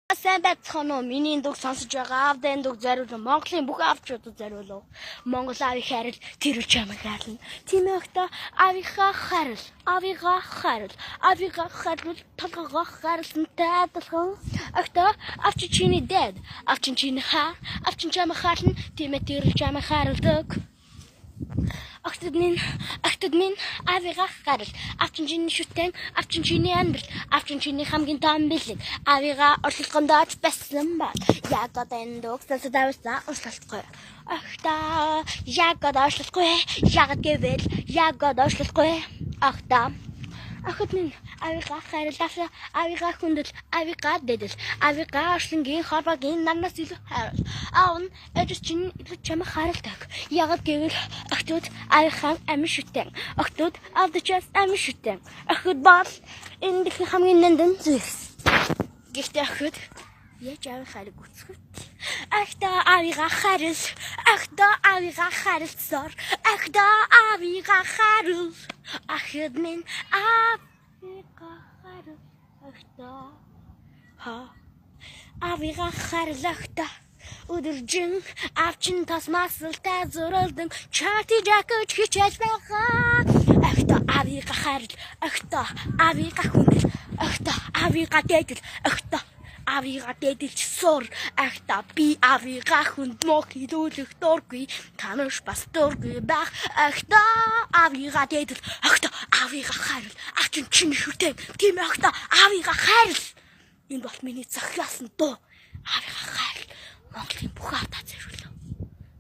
Сайн байцгаана уу? Миний дууг сонсож байгаа аавдын дууг зориулан Монголын бүх аавчуудад зориулав. Монгол аавын хайрл тэр үл чамайг хайрлана. Тийм ээ охидоо, аавынхаа хайрл, аавынхаа хайрл, аавынхаа хайрлал толгойгоо хайрласантай адилхан. Охидоо, аав чинь чиний дээд, аав чинь чиний хаа, аав чинь чамайг хайрлана. Тийм ээ, тэр үл чамайг хайрладаг. Охид минь, охид минь, аавыгаа хайрл. Аав чинь чиний шүтэн, аав чинь чиний амьдрал, аав чинь чиний хамгийн том бэлэг. Аавыгаа оршилгонд оч байсан бол яг одоо энэ дууг сонсоод авсан онцлохгүй. Охидоо, яг одоо онцлохгүй. Яг гэвэл яг одоо онцлохгүй. Охидоо. Охид минь, аавыгаа хайрл, аавыгаа хүндэл, аавыгаа дэдэл, аавыгаа оршлонгийн хорвоогийн нарнаас илүү хайрл. Аав нь ээжээс чинь илүү чамайг хайрладаг. Яагаад гэвэл охидууд аавынхаа амин шүтэн. Охидууд аавдчаас амин шүтэн. Охид бол энэ дэлхийн хамгийн нандин зүйлс. Гэхдээ охид яаж аавын хайрыг гүйцэтгэв? Охидоо, аавыгаа хайрл, охидоо, аавыгаа хайрлсаар, охидоо, аавыгаа хайрл. Охид минь, аавыгаа хайрл, охидоо. Ха. Аавыгаа хайрл, охидоо. Өдөржин аав чинь тос масалтай зуралдан чати жакч хичээж байгаа. Охидоо, аавыгаа хайрл, охидоо, аавыгаа хүндэл, охидоо, аавыгаа дээдэл, охидоо, аавыгаа дээдэлж сур. Охидоо, би аавыгаа хүнд муу хилүүлэх дургүй, танаш бас дургүй байх. Охидоо, аавыгаа дээдэл, охидоо, аавыгаа хайрл. Аав чинь чиний шүтэн. Тийм ээ, охидоо, аавыгаа хайрл. Энэ бол миний зохиосон дуу. Аавыгаа хайрл. Монголын бүх аавдаа зориулав.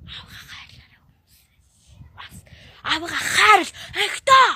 Аавыгаа хайрлаарай, хүмүүс. Бас аавыгаа хайрл, охидоо.